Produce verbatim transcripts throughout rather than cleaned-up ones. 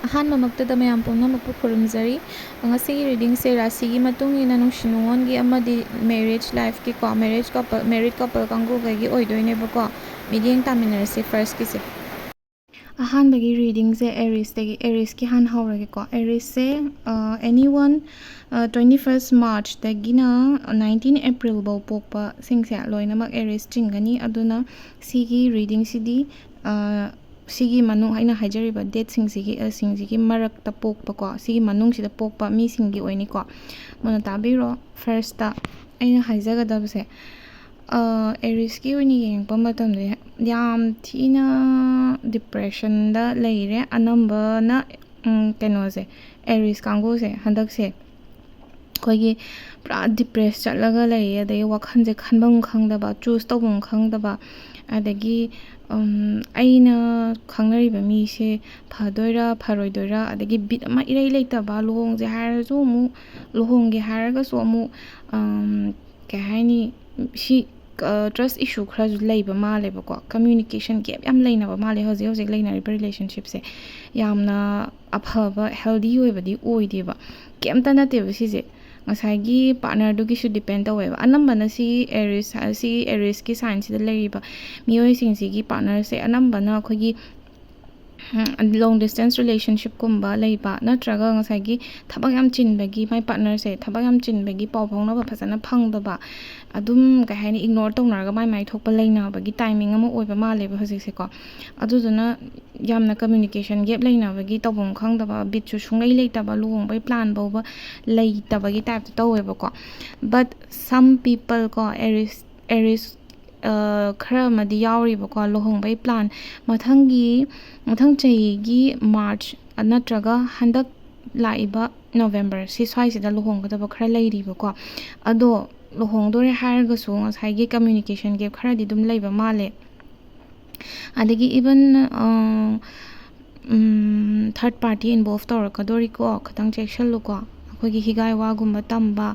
ꯑꯍꯥꯟꯕꯃꯛꯇꯗ ꯃꯌꯥꯝ ꯄꯨꯝꯅꯃꯛꯄꯨ ꯈꯨꯔꯨꯝꯖꯔꯤ꯫ ꯉꯁꯤꯒꯤ ꯔꯤꯗꯤꯡꯁꯦ ꯔꯥꯁꯤꯒꯤ ꯃꯇꯨꯡ ꯏꯟꯅ ꯅꯨꯡꯁꯤ ꯅꯨꯡꯉꯣꯟꯒꯤ ꯑꯃꯗꯤ ꯃꯦꯔꯤꯌꯦꯖ ꯂꯥꯏꯐꯀꯤꯀꯣ, ꯃꯦꯔꯤꯌꯦꯖ ꯀꯄꯜ, ꯃꯦꯔꯤꯠ ꯀꯄꯜ ꯀꯥꯡꯕꯨꯈꯩꯒꯤ ꯑꯣꯏꯗꯣꯏꯅꯦꯕꯀꯣ꯫ ꯃꯤꯠꯌꯦꯡ ꯇꯥꯃꯤꯟꯅꯔꯁꯤ ꯐꯥꯔꯁꯀꯤꯁꯦ꯫ ꯑꯍꯥꯟꯕꯒꯤ ꯔꯤꯗꯤꯡꯁꯦ ꯑꯦꯔꯤꯁꯇꯒꯤ, ꯑꯦꯔꯤꯁꯀꯤ ꯍꯥꯟꯅ ꯍꯧꯔꯒꯦꯀꯣ꯫ ꯑꯦꯔꯤꯁꯁꯦ, ꯑꯦꯅꯤ ꯋꯥꯟ, ꯇ꯭ꯋꯦꯟꯇꯤ ꯐꯥꯔꯁ ꯃꯥꯔꯆꯇꯒꯤꯅ ꯅꯥꯏꯟꯇꯤꯟ ꯑꯦꯄ꯭ꯔꯤꯜꯐꯧ ꯄꯣꯛꯄꯁꯤꯡꯁꯦ ꯂꯣꯏꯅꯃꯛ ꯑꯦꯔꯤꯁ ꯆꯤꯡꯒꯅꯤ꯫ ꯑꯗꯨꯅ ꯁꯤꯒꯤ ꯔꯤꯗꯤꯡꯁꯤꯗꯤ, ꯑ, ꯁꯤꯒꯤ ꯃꯅꯨꯡ, ꯑꯩꯅ ꯍꯥꯏꯖꯔꯤꯕ ꯗꯦꯠꯁꯤꯡꯁꯤꯒꯤ, ꯑ, ꯁꯤꯡꯁꯤꯒꯤ ꯃꯔꯛꯇ ꯄꯣꯛꯄꯀꯣ, ꯁꯤꯒꯤ ꯃꯅꯨꯡꯁꯤꯗ ꯄꯣꯛꯄ ꯃꯤꯁꯤꯡꯒꯤ ꯑꯣꯏꯅꯤꯀꯣ꯫ ꯃꯨꯟꯅ ꯇꯥꯕꯤꯔꯣ꯫ ꯐꯥꯔꯁꯇ ꯑꯩꯅ ꯍꯥꯏꯖꯒꯗꯕꯁꯦ, ꯑ, ꯑꯦꯔꯤꯁꯀꯤ ꯑꯣꯏꯅ ꯌꯦꯡꯉꯛꯄ ꯃꯇꯝꯗ ꯌꯥꯝ ꯊꯤꯅ ꯗꯤꯄ꯭ꯔꯦꯁꯟꯗ ꯂꯩꯔꯦ꯫ ꯑꯅꯝꯕꯅ, ꯎꯝ, ꯀꯩꯅꯣꯁꯦ, ꯑꯦꯔꯤꯁ ꯀꯥꯡꯕꯨꯁꯦ ꯍꯟꯗꯛꯁꯦ ꯑꯩꯈꯣꯏꯒꯤ ꯄꯨꯔꯥ ꯗꯤꯄ꯭ꯔꯦꯁ ꯆꯠꯂꯒ ꯂꯩꯌꯦ꯫ ꯑꯗꯒꯤ ꯋꯥꯈꯜꯁꯦ ꯈꯟꯐꯝ ꯈꯪꯗꯕ, ꯆꯨꯁ ꯇꯧꯐꯝ ꯈꯪꯗꯕ, ꯑꯗꯒꯤ, ꯎꯝ, ꯑꯩꯅ ꯈꯪꯅꯔꯤꯕ ꯃꯤꯁꯦ ꯐꯗꯣꯏꯔꯥ ꯐꯔꯣꯏꯗꯣꯏꯔꯥ, ꯑꯗꯒꯤ ꯕꯤꯠ ꯑꯃ ꯏꯔꯩ ꯂꯩꯇꯕ, ꯂꯨꯍꯣꯡꯁꯦ ꯍꯥꯏꯔꯁꯨ ꯑꯃꯨꯛ, ꯂꯨꯍꯣꯡꯒꯦ ꯍꯥꯏꯔꯒꯁꯨ ꯑꯃꯨꯛ, ꯎꯝ, ꯀꯩ ꯍꯥꯏꯅꯤ, ꯁꯤ, ꯑ, ꯇ꯭ꯔꯁ ꯏꯁꯨ ꯈꯔꯁꯨ ꯂꯩꯕ ꯃꯥꯜꯂꯦꯕꯀꯣ꯫ ꯀꯝꯃ꯭ꯌꯨꯅꯤꯀꯦꯁꯟ ꯒꯦꯞ ꯌꯥꯝ ꯂꯩꯅꯕ ꯃꯥꯜꯂꯦ ꯍꯧꯖꯤꯛ ꯍꯧꯖꯤꯛ ꯂꯩꯅꯔꯤꯕ ꯔꯤꯂꯦꯁꯟꯁꯤꯞꯁꯦ꯫ ꯌꯥꯝꯅ ꯑꯐꯕ, ꯍꯦꯜꯗꯤ ꯑꯣꯏꯕꯗꯤ ꯑꯣꯏꯗꯦꯕ꯫ ꯀꯩꯝꯇ ꯅꯠꯇꯦꯕ ꯁꯤꯁꯦ, ꯉꯁꯥꯏꯒꯤ ꯄꯥꯔꯠꯅꯔꯗꯨꯒꯤꯁꯨ ꯗꯤꯄꯦꯟ ꯇꯧꯋꯦꯕ꯫ ꯑꯅꯝꯕꯅ ꯁꯤꯒꯤ ꯑꯦꯔꯤꯁ, ꯁꯤꯒꯤ ꯑꯦꯔꯤꯁꯀꯤ ꯁꯥꯏꯟꯁꯤꯗ ꯂꯩꯔꯤꯕ ꯃꯤꯑꯣꯏꯁꯤꯡꯁꯤꯒꯤ ꯄꯥꯔꯠꯅꯔꯁꯦ ꯑꯅꯝꯕꯅ ꯑꯩꯈꯣꯏꯒꯤ, ꯎꯝ, ꯂꯣꯡ ꯗꯤꯁꯇꯦꯟꯁ ꯔꯤꯂꯦꯁꯟꯁꯤꯞꯀꯨꯝꯕ ꯂꯩꯕ, ꯅꯠꯇ꯭ꯔꯒ ꯉꯁꯥꯏꯒꯤ ꯊꯕꯛ ꯌꯥꯝ ꯆꯤꯟꯕꯒꯤ, ꯃꯥꯏ ꯄꯥꯔꯠꯅꯔꯁꯦ ꯊꯕꯛ ꯌꯥꯝ ꯆꯤꯟꯕꯒꯤ ꯄꯥꯎ ꯐꯥꯎꯅꯕ ꯐꯖꯅ ꯐꯪꯗꯕ, ꯑꯗꯨꯝ, ꯀꯩ ꯍꯥꯏꯅꯤ, ꯏꯒꯅꯣꯔ ꯇꯧꯅꯔꯒ ꯃꯥꯏ ꯃꯥꯏ ꯊꯣꯛꯄ ꯂꯩꯅꯕꯒꯤ ꯇꯥꯏꯃꯤꯡ ꯑꯃ ꯑꯣꯏꯕ ꯃꯥꯜꯂꯦꯕ ꯍꯧꯖꯤꯛꯁꯦꯀꯣ꯫ ꯑꯗꯨꯗꯨꯅ ꯌꯥꯝꯅ ꯀꯝꯃ꯭ꯌꯨꯅꯤꯀꯦꯁꯟ ꯒꯦꯞ ꯂꯩꯅꯕꯒꯤ ꯇꯧꯐꯝ ꯈꯪꯗꯕ, ꯕꯤꯠꯁꯨ ꯁꯨꯡꯂꯩ ꯂꯩꯇꯕ, ꯂꯨꯍꯣꯡꯕꯒꯤ ꯄ꯭ꯂꯥꯟ ꯐꯥꯎꯕ ꯂꯩꯇꯕꯒꯤ ꯇꯥꯏꯞꯇ ꯇꯧꯋꯦꯕꯀꯣ꯫ But some people ꯀꯣ, ꯑꯦꯔꯤꯁ, ꯑꯦꯔꯤꯁ, ꯑ, ꯈꯔ ꯑꯃꯗꯤ ꯌꯥꯎꯔꯤꯕꯀꯣ, ꯂꯨꯍꯣꯡꯕꯒꯤ ꯄ꯭ꯂꯥꯟ ꯃꯊꯪꯒꯤ, ꯃꯊꯪ ꯆꯍꯤꯒꯤ ꯃꯥꯔꯆ ꯅꯠꯇ꯭ꯔꯒ ꯍꯟꯗꯛ ꯂꯥꯛꯏꯕ ꯅꯣꯕꯦꯝꯕꯔ ꯁꯤ ꯁ꯭ꯋꯥꯏꯁꯤꯗ ꯂꯨꯍꯣꯡꯒꯗꯕ ꯈꯔ ꯂꯩꯔꯤꯕꯀꯣ꯫ ꯑꯗꯣ ꯂꯨꯍꯣꯡꯗꯣꯔꯦ ꯍꯥꯏꯔꯒꯁꯨ ꯉꯁꯥꯏꯒꯤ ꯀꯝꯃ꯭ꯌꯨꯅꯤꯀꯦꯁꯟ ꯒꯦꯞ ꯈꯔꯗꯤ ꯑꯗꯨꯝ ꯂꯩꯕ ꯃꯥꯜꯂꯦ꯫ ꯑꯗꯒꯤ ꯏꯚꯟ, ꯑ, ꯎꯝ, ꯊꯥꯔꯠ ꯄꯥꯔꯇꯤ ꯏꯟꯚꯣꯜꯚ ꯇꯧꯔꯛꯀꯗꯣꯔꯤꯀꯣ, ꯈꯤꯇꯪ ꯆꯦꯛꯁꯤꯜꯂꯨꯀꯣ꯫ ꯑꯩꯈꯣꯏꯒꯤ ꯍꯤꯒꯥꯏ ꯋꯥꯒꯨꯝꯕ ꯇꯝꯕ,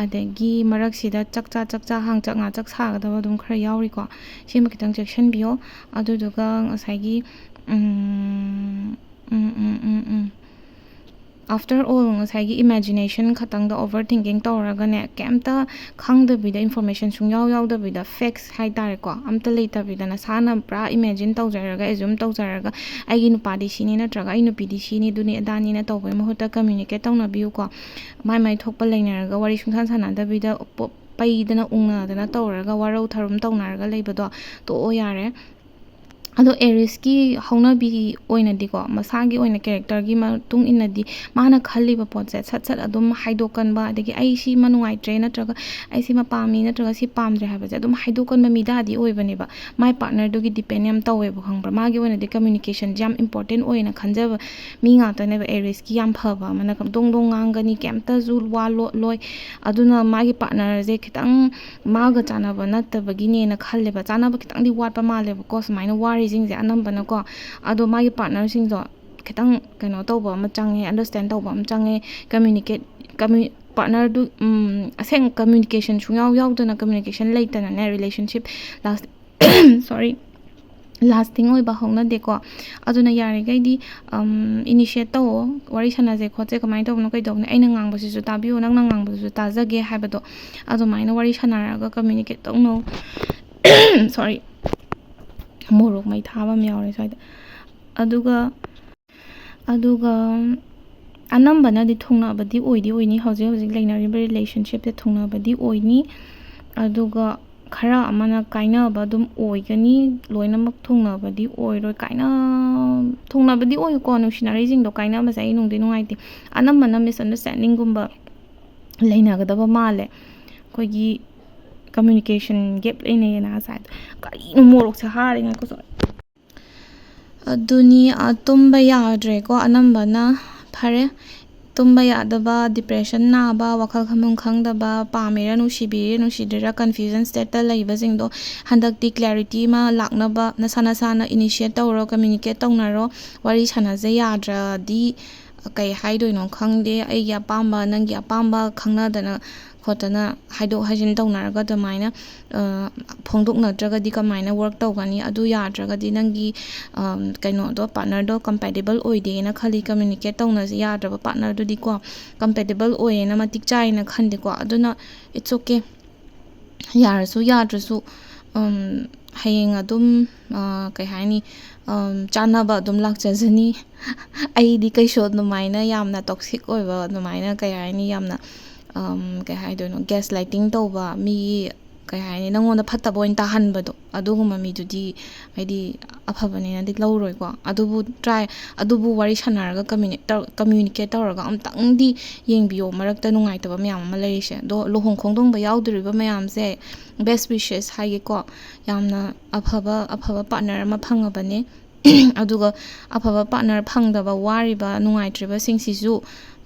ꯑꯗꯒꯤ ꯃꯔꯛꯁꯤꯗ ꯆꯥꯛꯆꯥ ꯆꯥꯛꯆꯥ ꯍꯥꯡ ꯆꯥꯛ ꯉꯥ ꯆꯥꯛ ꯁꯥꯒꯗꯕ ꯑꯗꯨꯝ ꯈꯔ ꯌꯥꯎꯔꯤꯀꯣ꯫ ꯁꯤꯃ ꯈꯤꯇꯪ ꯆꯦꯛꯁꯤꯟꯕꯤꯌꯣ꯫ ꯑꯗꯨꯗꯨꯒ ꯉꯁꯥꯏꯒꯤ, ꯎꯝ, ꯎꯝ, ꯎꯝ, ꯎꯝ, ꯎꯝ, After all, ꯉꯁꯥꯏꯒꯤ imagination ꯈꯛꯇꯪꯗ over thinking ꯇꯧꯔꯒꯅꯦ, ꯀꯩꯝꯇ ꯈꯪꯗꯕꯤꯗ, information ꯁꯨꯡꯌꯥꯎ ꯌꯥꯎꯗꯕꯤꯗ, facts ꯍꯥꯏ ꯇꯥꯔꯦꯀꯣ, ꯑꯝꯇ ꯂꯩꯇꯕꯤꯗ ꯅꯁꯥꯅ ꯄꯨꯔꯥ imagine ꯇꯧꯖꯔꯒ, assume ꯇꯧꯖꯔꯒ, "ꯑꯩꯒꯤ ꯅꯨꯄꯥꯗꯤ ꯁꯤꯅꯤ" ꯅꯠꯇ꯭ꯔꯒ "ꯑꯩ ꯅꯨꯄꯤꯗꯤ ꯁꯤꯅꯤ, ꯑꯗꯨꯅꯤ ꯑꯗꯥꯅꯤꯅ" ꯇꯧꯕꯒꯤ ꯃꯍꯨꯠꯇ communicate ꯇꯧꯅꯕꯤꯌꯨꯀꯣ꯫ ꯃꯥꯏ ꯃꯥꯏ ꯊꯣꯛꯄ ꯂꯩꯅꯔꯒ ꯋꯥꯔꯤ ꯁꯨꯡꯁꯥꯟ ꯁꯥꯟꯅꯗꯕꯤꯗ ꯄꯣ-, ꯄꯩꯗꯅ ꯎꯪꯅꯗꯅ ꯇꯧꯔꯒ ꯋꯥꯔꯧ ꯊꯧꯔꯝ ꯇꯧꯅꯔꯒ ꯂꯩꯕꯗꯣ ꯇꯣꯛꯑꯣ ꯌꯥꯔꯦ꯫ ꯑꯗꯣ ꯑꯦꯔꯤꯁꯀꯤ ꯍꯧꯅꯕꯤ ꯑꯣꯏꯅꯗꯤꯀꯣ, ꯃꯁꯥꯒꯤ ꯑꯣꯏꯅ characterꯒꯤ ꯃꯇꯨꯡ ꯏꯟꯅꯗꯤ ꯃꯥꯅ ꯈꯜꯂꯤꯕ ꯄꯣꯠꯁꯦ ꯁꯠ ꯁꯠ ꯑꯗꯨꯝ ꯍꯥꯏꯗꯣꯛꯀꯟꯕ, ꯑꯗꯒꯤ "ꯑꯩ ꯁꯤꯃ ꯅꯨꯡꯉꯥꯏꯇ꯭ꯔꯦ" ꯅꯠꯇ꯭ꯔꯒ "ꯑꯩ ꯁꯤꯃ ꯄꯥꯝꯃꯤ" ꯅꯠꯇ꯭ꯔꯒ "ꯁꯤ ꯄꯥꯝꯗ꯭ꯔꯦ" ꯍꯥꯏꯕꯁꯦ ꯑꯗꯨꯝ ꯍꯥꯏꯗꯣꯛꯀꯟꯕ ꯃꯤꯗꯥꯗꯤ ꯑꯣꯏꯕꯅꯦꯕ꯫ ꯃꯥꯏ partnerꯗꯨꯒꯤ depend ꯌꯥꯝ ꯇꯧꯋꯦꯕ, ꯈꯪꯕ꯭ꯔꯥ? ꯃꯥꯒꯤ ꯑꯣꯏꯅꯗꯤ communicationꯁꯦ ꯌꯥꯝ important ꯑꯣꯏꯅ ꯈꯟꯖꯕ ꯃꯤ ꯉꯥꯛꯇꯅꯦꯕ꯫ ꯑꯦꯔꯤꯁꯀꯤ ꯌꯥꯝ ꯐꯕ ꯑꯃꯅ ꯗꯣꯡ ꯗꯣꯡ ꯉꯥꯡꯒꯅꯤ, ꯀꯩꯝꯇꯁꯨ ꯋꯥ ꯂꯣꯠꯂꯣꯏ꯫ ꯑꯗꯨꯅ ꯃꯥꯒꯤ partnerꯁꯦ ꯈꯤꯇꯪ ꯃꯥꯒ ꯆꯥꯟꯅꯕ ꯅꯠꯇꯕꯒꯤꯅꯦꯅ ꯈꯜꯂꯦꯕ꯫ ꯆꯥꯟꯅꯕ ꯈꯤꯇꯪꯗꯤ ꯋꯥꯠꯄ ꯃꯥꯜꯂꯦꯕꯀꯣ, ꯁꯨꯃꯥꯏꯅ ꯋꯥꯔꯤꯁꯤꯡꯁꯦ ꯑꯅꯝꯕꯅꯀꯣ꯫ ꯑꯗꯣ ꯃꯥꯒꯤ partnerꯁꯤꯡꯗꯣ ꯈꯤꯇꯪ ꯀꯩꯅꯣ ꯇꯧꯕ ꯑꯃ ꯆꯪꯉꯦ, understand ꯇꯧꯕ ꯑꯃ ꯆꯪꯉꯦ꯫ Communicate, commu-, partnerꯗꯨ, ꯎꯝ, ꯑꯁꯦꯡ communication ꯁꯨꯡꯌꯥꯎ ꯌꯥꯎꯗꯅ, communication ꯂꯩꯇꯅꯅꯦ, relationship last, sorry, lasting ꯑꯣꯏꯕ ꯍꯧꯅꯗꯦꯀꯣ꯫ ꯑꯗꯨꯅ ꯌꯥꯔꯤꯈꯩꯗꯤ, ꯎꯝ, initiate ꯇꯧꯑꯣ, ꯋꯥꯔꯤ ꯁꯥꯟꯅꯁꯦ ꯈꯣꯠꯁꯦ, ꯀꯃꯥꯏꯅ ꯇꯧꯕꯅꯣ ꯀꯩꯗꯧꯕꯅꯣ, ꯑꯩꯅ ꯉꯥꯡꯕꯁꯤꯁꯨ ꯇꯥꯕꯤꯌꯨ, ꯅꯪꯅ ꯉꯥꯡꯕꯗꯨꯁꯨ ꯇꯥꯖꯒꯦ ꯍꯥꯏꯕꯗꯣ, ꯑꯗꯨꯃꯥꯏꯅ ꯋꯥꯔꯤ ꯁꯥꯟꯅꯔꯒ communicate ꯇꯧꯅꯧ꯫ Sorry, ꯃꯣꯔꯣꯛ ꯃꯩ ꯊꯥꯕ ꯑꯃ ꯌꯥꯎꯔꯦ ꯁ꯭ꯋꯥꯏꯗ꯫ ꯑꯗꯨꯒ, ꯑꯗꯨꯒ ꯑꯅꯝꯕꯅꯗꯤ ꯊꯨꯡꯅꯕꯗꯤ ꯑꯣꯏꯗꯤ ꯑꯣꯏꯅꯤ, ꯍꯧꯖꯤꯛ ꯍꯧꯖꯤꯛ ꯂꯩꯅꯔꯤꯕ relationshipꯁꯦ ꯊꯨꯡꯅꯕꯗꯤ ꯑꯣꯏꯅꯤ꯫ ꯑꯗꯨꯒ ꯈꯔ ꯑꯃꯅ ꯀꯥꯏꯅꯕ ꯑꯗꯨꯝ ꯑꯣꯏꯒꯅꯤ, ꯂꯣꯏꯅꯃꯛ ꯊꯨꯡꯅꯕꯗꯤ ꯑꯣꯏꯔꯣꯏ꯫ ꯀꯥꯏꯅ-, ꯊꯨꯡꯅꯕꯗꯤ ꯑꯣꯏꯀꯣ, ꯅꯨꯡꯁꯤꯅꯔꯤꯁꯤꯡꯗꯣ ꯀꯥꯏꯅꯕꯁꯦ ꯑꯩ ꯅꯨꯡꯗꯤ ꯅꯨꯡꯉꯥꯏꯇꯦ꯫ ꯑꯅꯝꯕꯅ misunderstandingꯒꯨꯝꯕ ꯂꯩꯅꯒꯗꯕ ꯃꯥꯜꯂꯦ꯫ ꯑꯩꯈꯣꯏꯒꯤ communication gap ꯂꯩꯅꯩꯌꯦꯅ ꯉꯁꯥꯏꯗꯣ꯫ ꯀꯔꯤꯅꯣ ꯃꯣꯔꯣꯛꯁꯦ ꯍꯥꯔꯦ, ꯉꯥꯏꯈꯣ, sorry꯫ ꯑꯗꯨꯅꯤ, ꯑ, ꯇꯨꯝꯕ ꯌꯥꯗ꯭ꯔꯦꯀꯣ ꯑꯅꯝꯕꯅ꯫ ꯐꯔꯦ, ꯇꯨꯝꯕ ꯌꯥꯗꯕ, depression ꯅꯥꯕ, ꯋꯥꯈꯜ ꯈꯟꯐꯝ ꯈꯪꯗꯕ, ꯄꯥꯝꯃꯤꯔ ꯅꯨꯡꯁꯤꯕꯤꯔꯤꯔ ꯅꯨꯡꯁꯤꯗ꯭ꯔꯤꯔ confusion stateꯇ ꯂꯩꯕꯁꯤꯡꯗꯣ ꯍꯟꯗꯛꯇꯤ clarity ꯑꯃ ꯂꯥꯛꯅꯕ ꯅꯁꯥ ꯅꯁꯥꯅ initiate ꯇꯧꯔꯣ, communicate ꯇꯧꯅꯔꯣ꯫ ꯋꯥꯔꯤ ꯁꯥꯟꯅꯖꯦ ꯌꯥꯗ꯭ꯔꯗꯤ ꯀꯩ ꯍꯥꯏꯗꯣꯏꯅꯣ ꯈꯪꯗꯦ꯫ ꯑꯩꯒꯤ ꯑꯄꯥꯝꯕ, ꯅꯪꯒꯤ ꯑꯄꯥꯝꯕ ꯈꯪꯅꯗꯅ ꯈꯣꯠꯇꯅ ꯍꯥꯏꯗꯣꯛ ꯍꯥꯏꯖꯤꯟ ꯇꯧꯅꯔꯒ ꯑꯗꯨꯃꯥꯏꯅ ꯐꯣꯡꯗꯣꯛꯅꯗ꯭ꯔꯒꯗꯤ ꯀꯃꯥꯏꯅ ꯋꯥꯔꯛ ꯇꯧꯒꯅꯤ? ꯑꯗꯨ ꯌꯥꯗ꯭ꯔꯒꯗꯤ ꯅꯪꯒꯤ ꯀꯩꯅꯣꯗꯣ, ꯄꯥꯔꯠꯅꯔꯗꯣ ꯀꯝꯄꯦꯇꯤꯕꯜ ꯑꯣꯏꯗꯦꯅ ꯈꯜꯂꯤ, ꯀꯃ꯭ꯌꯨꯅꯤꯀꯦꯠ ꯇꯧꯅꯁꯤ ꯌꯥꯗ꯭ꯔꯕ ꯄꯥꯔꯠꯅꯔꯗꯨꯗꯤꯀꯣ, ꯀꯝꯄꯦꯇꯤꯕꯜ ꯑꯣꯏꯌꯦꯅ ꯃꯇꯤꯛ ꯆꯥꯏꯅ ꯈꯟꯗꯦꯀꯣ꯫ ꯑꯗꯨꯅ it's okay, ꯌꯥꯔꯁꯨ ꯌꯥꯗ꯭ꯔꯁꯨ ꯍꯌꯦꯡ ꯑꯗꯨꯝ ꯀꯩ ꯍꯥꯏꯅꯤ, ꯆꯥꯟꯅꯕ ꯑꯗꯨꯝ ꯂꯥꯛꯆꯖꯅꯤ꯫ ꯑꯩꯗꯤ ꯀꯩꯁꯨ ꯑꯗꯨꯃꯥꯏꯅ ꯌꯥꯝꯅ ꯇꯣꯛꯁꯤꯛ ꯑꯣꯏꯕ, ꯑꯗꯨꯃꯥꯏꯅ ꯀꯩ ꯍꯥꯏꯅꯤ, ꯌꯥꯝꯅ ꯀꯩ ꯍꯥꯏꯗꯣꯏꯅꯣ, ꯒꯦꯁ ꯂꯥꯏꯇꯤꯡ ꯇꯧꯕ, ꯃꯤꯒꯤ ꯀꯩ ꯍꯥꯏꯅꯤ, ꯅꯪꯉꯣꯟꯗ ꯐꯠꯇꯕ ꯑꯣꯏꯅ ꯇꯥꯍꯟꯕꯗꯣ, ꯑꯗꯨꯒꯨꯝꯕ ꯃꯤꯗꯨꯗꯤ ꯍꯥꯏꯗꯤ ꯑꯐꯕꯅꯦꯅꯗꯤ ꯂꯧꯔꯣꯏꯀꯣ꯫ ꯑꯗꯨꯕꯨ ꯇ꯭ꯔꯥꯏ ꯑꯗꯨꯕꯨ ꯋꯥꯔꯤ ꯁꯥꯟꯅꯔꯒ ꯀꯝꯃ꯭ꯌꯨꯅꯤꯀꯦꯠ ꯇꯧꯔꯒ ꯑꯝꯇꯪꯗꯤ ꯌꯦꯡꯕꯤꯌꯣ, ꯃꯔꯛꯇ ꯅꯨꯡꯉꯥꯏꯇꯕ ꯃꯌꯥꯝ ꯑꯃ ꯂꯩꯔꯤꯁꯦ꯫ ꯑꯗꯣ ꯂꯨꯍꯣꯡ ꯈꯣꯡꯗꯣꯡꯕ ꯌꯥꯎꯗꯣꯔꯤꯕ ꯃꯌꯥꯝꯁꯦ, best wishes ꯍꯥꯏꯒꯦꯀꯣ, ꯌꯥꯝꯅ ꯑꯐꯕ ꯑꯐꯕ ꯄꯥꯔꯠꯅꯔ ꯑꯃ ꯐꯪꯉꯕꯅꯦ꯫ ꯑꯗꯨꯒ ꯑꯐꯕ ꯄꯥꯔꯠꯅꯔ ꯐꯪꯗꯕ ꯋꯥꯔꯤꯕ ꯅꯨꯡꯉꯥꯏꯇ꯭ꯔꯤꯕꯁꯤꯡꯁꯤꯁꯨ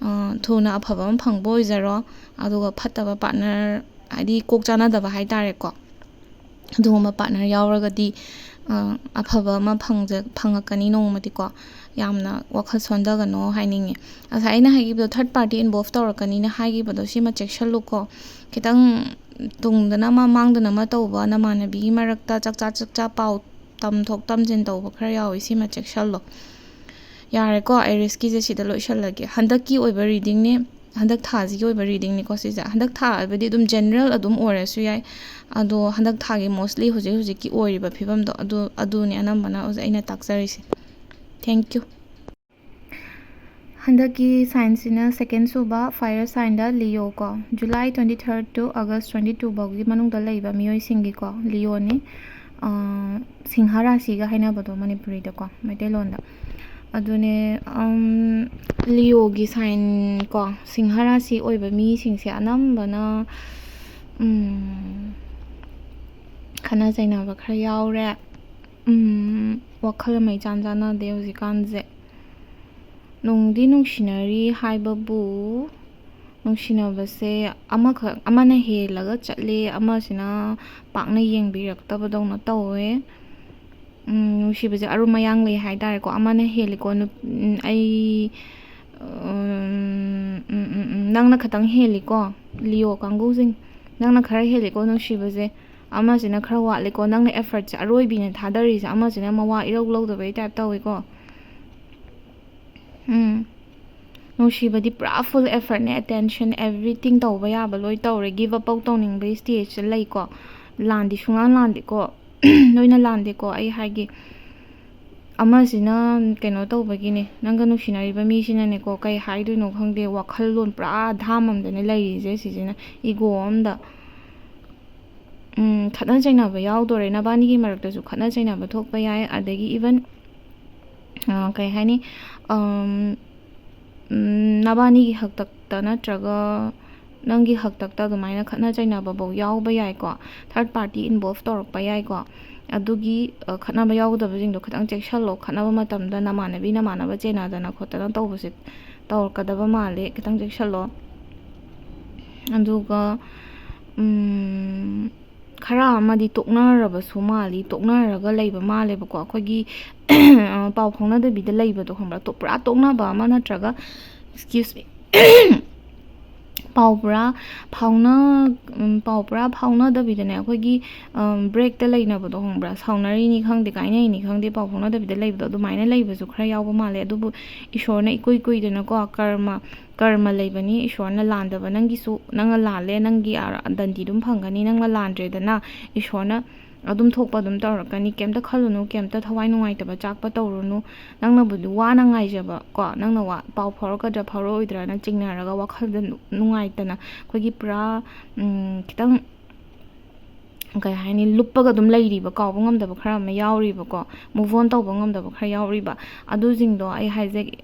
ꯊꯨꯅ ꯑꯐꯕ ꯑꯃ ꯐꯪꯕ ꯑꯣꯏꯖꯔꯣ꯫ ꯑꯗꯨꯒ ꯐꯠꯇꯕ ꯄꯥꯔꯠꯅꯔ, ꯍꯥꯏꯗꯤ ꯀꯣꯛ ꯆꯥꯅꯗꯕ ꯍꯥꯏꯇꯥꯔꯦꯀꯣ, ꯑꯗꯨꯒꯨꯝꯕ ꯄꯥꯔꯠꯅꯔ ꯌꯥꯎꯔꯒꯗꯤ ꯑꯐꯕ ꯑꯃ ꯐꯪꯉꯛꯀꯅꯤ ꯅꯣꯡꯃꯗꯤꯀꯣ꯫ ꯌꯥꯝꯅ ꯋꯥꯈꯜ ꯁꯣꯟꯊꯒꯅꯣ ꯍꯥꯏꯅꯤꯡꯉꯤ꯫ ꯉꯁꯥꯏ ꯑꯩꯅ ꯍꯥꯏꯈꯤꯕꯗꯣ, ꯊꯥꯔꯠ ꯄꯥꯔꯇꯤ ꯏꯟꯚꯣꯜꯚ ꯇꯧꯔꯛꯀꯅꯤꯅ ꯍꯥꯏꯈꯤꯕꯗꯣ, ꯁꯤꯃ ꯆꯦꯛꯁꯤꯜꯂꯨꯀꯣ꯫ ꯈꯤꯇꯪ ꯇꯨꯡꯗꯅ ꯑꯃ ꯃꯥꯡꯗꯅ ꯑꯃ ꯇꯧꯕ, ꯅꯃꯥꯟꯅꯕꯤꯒꯤ ꯃꯔꯛꯇ ꯆꯥꯛꯆꯥ ꯆꯥꯛꯆꯥ ꯄꯥꯎ ꯇꯝꯊꯣꯛ ꯇꯝꯁꯤꯟ ꯇꯧꯕ ꯈꯔ ꯌꯥꯎꯏ, ꯁꯤꯃ ꯆꯦꯛꯁꯤꯜꯂꯣ꯫ ꯌꯥꯔꯦꯀꯣ, ꯑꯦꯔꯤꯁꯀꯤꯁꯦ ꯁꯤꯗ ꯂꯣꯏꯁꯤꯜꯂꯒꯦ꯫ ꯍꯟꯗꯛꯀꯤ ꯑꯣꯏꯕ ꯔꯤꯗꯤꯡꯅꯤ, ꯍꯟꯗꯛ ꯊꯥꯁꯤꯒꯤ ꯑꯣꯏꯕ ꯔꯤꯗꯤꯡꯅꯤꯀꯣ ꯁꯤꯁꯦ꯫ ꯍꯟꯗꯛ ꯊꯥ ꯍꯥꯏꯕꯗꯤ ꯑꯗꯨꯝ ꯖꯦꯅꯔꯦꯜ ꯑꯗꯨꯝ ꯑꯣꯏꯔꯁꯨ ꯌꯥꯏ, ꯑꯗꯣ ꯍꯟꯗꯛ ꯊꯥꯒꯤ ꯃꯣꯁꯂꯤ ꯍꯧꯖꯤꯛ ꯍꯧꯖꯤꯛꯀꯤ ꯑꯣꯏꯔꯤꯕ ꯐꯤꯕꯝꯗꯣ ꯑꯗꯨ ꯑꯗꯨꯅꯤ ꯑꯅꯝꯕꯅ ꯍꯧꯖꯤꯛ ꯑꯩꯅ ꯇꯥꯛꯆꯔꯤꯁꯦ꯫ Thank you꯫ ꯍꯟꯗꯛꯀꯤ ꯁꯥꯏꯟꯁꯤꯅ ꯁꯦꯀꯦꯟ ꯁꯨꯕ, ꯐꯥꯏꯌꯔ ꯁꯥꯏꯟꯗ ꯂꯤꯑꯣ ꯀꯣ꯫ July twenty third to August twenty two ꯐꯥꯎꯒꯤ ꯃꯅꯨꯡꯗ ꯂꯩꯕ ꯃꯤꯑꯣꯏꯁꯤꯡꯒꯤꯀꯣ, ꯂꯤꯑꯣꯅꯤ꯫ ꯁꯤꯡꯍ ꯔꯥꯁꯤꯒ ꯍꯥꯏꯅꯕꯗꯣ ꯃꯅꯤꯄꯨꯔꯤꯗꯀꯣ, ꯃꯩꯇꯩꯂꯣꯟꯗ꯫ ꯑꯗꯨꯅꯦ, ꯂꯤꯑꯣꯒꯤ ꯁꯥꯏꯟ ꯀꯣ, ꯁꯤꯡꯍ ꯔꯥꯁꯤ ꯑꯣꯏꯕ ꯃꯤꯁꯤꯡꯁꯦ ꯑꯅꯝꯕꯅ ꯈꯠꯅ ꯆꯩꯅꯕ ꯈꯔ ꯌꯥꯎꯔꯦ꯫ ꯋꯥꯈꯜ ꯑꯃ ꯏꯆꯥꯟ ꯆꯥꯟꯅꯗꯦ ꯍꯧꯖꯤꯛꯀꯥꯟꯁꯦ꯫ ꯅꯨꯡꯗꯤ ꯅꯨꯡꯁꯤꯅꯔꯤ ꯍꯥꯏꯕꯕꯨ, ꯅꯨꯡꯁꯤꯅꯕꯁꯦ ꯑꯃꯈꯛ, ꯑꯃꯅ ꯍꯦꯜꯂꯒ ꯆꯠꯂꯦ, ꯑꯃꯁꯤꯅ ꯄꯥꯛꯅ ꯌꯦꯡꯕꯤꯔꯛꯇꯕꯗꯧꯅ ꯇꯧꯋꯦ꯫ ꯅꯨꯡꯁꯤꯕꯁꯦ ꯑꯔꯨꯝ ꯑꯌꯥꯡ ꯂꯩ ꯍꯥꯏ ꯇꯥꯔꯦꯀꯣ꯫ ꯑꯃꯅ ꯍꯦꯜꯂꯤꯀꯣ, ꯑꯩ ꯎꯝ, ꯎꯝ, ꯎꯝ, ꯎꯝ, ꯅꯪꯅ ꯈꯇꯪ ꯍꯦꯜꯂꯤꯀꯣ, ꯂꯤꯑꯣ ꯀꯥꯡꯒꯨꯁꯤꯡ꯫ ꯅꯪꯅ ꯈꯔ ꯍꯦꯜꯂꯤꯀꯣ ꯅꯨꯡꯁꯤꯕꯁꯦ꯫ ꯑꯃꯁꯤꯅ ꯈꯔ ꯋꯥꯠꯂꯤꯀꯣ꯫ ꯅꯪꯅ effortꯁꯦ ꯑꯔꯣꯏꯕꯤꯅꯦ ꯊꯥꯗꯔꯤꯁꯦ, ꯑꯃꯁꯤꯅ ꯃꯋꯥ ꯏꯔꯧ ꯂꯧꯗꯕꯩ type ꯇꯧꯋꯤꯀꯣ꯫ ꯎꯝ꯫ ꯅꯨꯡꯁꯤꯕꯗꯤ ꯄꯨꯔꯥ full effortꯅꯦ, attention, everything ꯇꯧꯕ ꯌꯥꯕ ꯂꯣꯏ ꯇꯧꯔꯦ, give up ꯐꯥꯎ ꯇꯧꯅꯤꯡꯕꯒꯤ stageꯇ ꯂꯩꯀꯣ꯫ ꯂꯥꯟꯗꯤ ꯁꯨꯡꯂꯥꯟ ꯂꯥꯟꯗꯦꯀꯣ꯫ ꯅꯣꯏꯅ ꯂꯥꯟꯗꯦꯀꯣ, ꯑꯩ ꯍꯥꯏꯒꯦ꯫ ꯑꯃꯁꯤꯅ ꯀꯩꯅꯣ ꯇꯧꯕꯒꯤꯅꯦ, ꯅꯪꯒ ꯅꯨꯡꯁꯤꯅꯔꯤꯕ ꯃꯤꯁꯤꯅꯅꯦꯀꯣ, ꯀꯩ ꯍꯥꯏꯗꯣꯏꯅꯣ ꯈꯪꯗꯦ, ꯋꯥꯈꯜꯂꯣꯟ ꯄꯨꯔꯥ ꯙꯥꯝ ꯑꯝꯗꯅꯦ ꯂꯩꯔꯤꯁꯦ ꯁꯤꯁꯤꯅ, ego ꯑꯝꯗ꯫ ꯎꯝ, ꯈꯠꯅ ꯆꯩꯅꯕ ꯌꯥꯎꯗꯣꯔꯦ, ꯅꯕꯥꯅꯤꯒꯤ ꯃꯔꯛꯇꯁꯨ ꯈꯠꯅ ꯆꯩꯅꯕ ꯊꯣꯛꯄ ꯌꯥꯏ, ꯑꯗꯒꯤ even, ꯑ, ꯀꯩ ꯍꯥꯏꯅꯤ, ꯑꯝ, ꯎꯝ, ꯅꯕꯥꯅꯤꯒꯤ ꯍꯥꯛꯇꯛꯇ ꯅꯠꯇ꯭ꯔꯒ ꯅꯪꯒꯤ ꯍꯥꯛꯇꯛꯇ ꯑꯗꯨꯃꯥꯏꯅ ꯈꯠꯅ ꯆꯩꯅꯕꯐꯧ ꯌꯥꯎꯕ ꯌꯥꯏꯀꯣ, third party involve ꯇꯧꯔꯛꯄ ꯌꯥꯏꯀꯣ꯫ ꯑꯗꯨꯒꯤ, ꯑ, ꯈꯠꯅꯕ ꯌꯥꯎꯒꯗꯕꯁꯤꯡꯗꯣ ꯈꯤꯇꯪ ꯆꯦꯛꯁꯜꯂꯣ꯫ ꯈꯠꯅꯕ ꯃꯇꯝꯗ ꯅꯃꯥꯟꯅꯕꯤ ꯅꯃꯥꯟꯅꯕ ꯆꯦꯟꯅꯗꯅ ꯈꯣꯠꯇꯅ ꯇꯧꯕꯁꯦ ꯇꯧꯔꯛꯀꯗꯕ ꯃꯥꯜꯂꯦ, ꯈꯤꯇꯪ ꯆꯦꯛꯁꯜꯂꯣ꯫ ꯑꯗꯨꯒ, ꯎꯝ, ꯈꯔ ꯑꯃꯗꯤ ꯇꯣꯛꯅꯔꯕꯁꯨ ꯃꯥꯜꯂꯤ, ꯇꯣꯛꯅꯔꯒ ꯂꯩꯕ ꯃꯥꯜꯂꯦꯕꯀꯣ꯫ ꯑꯩꯈꯣꯏꯒꯤ, ꯑ, ꯄꯥꯎ ꯐꯥꯎꯅꯗꯕꯤꯗ ꯂꯩꯕꯗꯣ ꯈꯪꯕ꯭ꯔꯥ? ꯇꯣ-, ꯄꯨꯔꯥ ꯇꯣꯛꯅꯕ ꯑꯃ ꯅꯠꯇ꯭ꯔꯒ, excuse me, ꯄꯥꯎ ꯄꯨꯔꯥ ꯐꯥꯎꯅ-, ꯎꯝ, ꯄꯥꯎ ꯄꯨꯔꯥ ꯐꯥꯎꯅꯗꯕꯤꯗꯅꯦ, ꯑꯩꯈꯣꯏꯒꯤ, ꯑꯝ, breakꯇ ꯂꯩꯅꯕꯗꯣ ꯈꯪꯕ꯭ꯔꯥ? ꯁꯥꯎꯅꯔꯤꯅꯤ ꯈꯪꯗꯦ, ꯀꯥꯏꯅꯩꯅꯤ ꯈꯪꯗꯦ, ꯄꯥꯎ ꯐꯥꯎꯅꯗꯕꯤꯗ ꯂꯩꯕꯗꯣ, ꯑꯗꯨꯃꯥꯏꯅ ꯂꯩꯕꯁꯨ ꯈꯔ ꯌꯥꯎꯕ ꯃꯥꯜꯂꯦ꯫ ꯑꯗꯨꯕꯨ ꯏꯁꯣꯔꯅ ꯏꯀꯨꯏ ꯀꯨꯏꯗꯅꯀꯣ, ꯀꯔꯃ, ꯀꯔꯃ ꯂꯩꯕꯅꯤ, ꯏꯁꯣꯔꯅ ꯂꯥꯟꯗꯕ, ꯅꯪꯒꯤꯁꯨ, ꯅꯪꯅ ꯂꯥꯜꯂꯦ, ꯅꯪꯒꯤ ꯑ-, ꯗꯟꯗꯤ ꯑꯗꯨꯝ ꯐꯪꯒꯅꯤ, ꯅꯪꯅ ꯂꯥꯟꯗ꯭ꯔꯦꯗꯅ, ꯏꯁꯣꯔꯅ ꯑꯗꯨꯝ ꯊꯣꯛꯄ ꯑꯗꯨꯝ ꯇꯧꯔꯛꯀꯅꯤ꯫ ꯀꯩꯝꯇ ꯈꯜꯂꯨꯅꯨ, ꯀꯩꯝꯇ ꯊꯋꯥꯏ ꯅꯨꯡꯉꯥꯏꯇꯕ ꯆꯥꯛꯄ ꯇꯧꯔꯨꯅꯨ꯫ ꯅꯪꯅꯕꯨꯗꯤ ꯋꯥꯅ ꯉꯥꯏꯖꯕ ꯀꯣ, ꯅꯪꯅ ꯋꯥ-, ꯄꯥꯎ ꯐꯥꯎꯔꯛꯀꯗ꯭ꯔꯥ ꯐꯥꯎꯔꯛꯑꯣꯏꯗ꯭ꯔꯥꯅ ꯆꯤꯡꯅꯔꯒ ꯋꯥꯈꯜꯗ ꯅꯨ-, ꯅꯨꯡꯉꯥꯏꯇꯅ ꯑꯩꯈꯣꯏꯒꯤ ꯄꯨꯔꯥ, ꯎꯝ, ꯈꯤꯇꯪ, ꯀꯩ ꯍꯥꯏꯅꯤ, ꯂꯨꯞꯄꯒ ꯑꯗꯨꯝ ꯂꯩꯔꯤꯕ, ꯀꯥꯎꯕ ꯉꯝꯗꯕ ꯈꯔ ꯑꯃ ꯌꯥꯎꯔꯤꯕꯀꯣ, move on ꯇꯧꯕ ꯉꯝꯗꯕ ꯈꯔ ꯌꯥꯎꯔꯤꯕ, ꯑꯗꯨꯁꯤꯡꯗꯣ ꯑꯩ ꯍꯥꯏꯖꯒꯦ,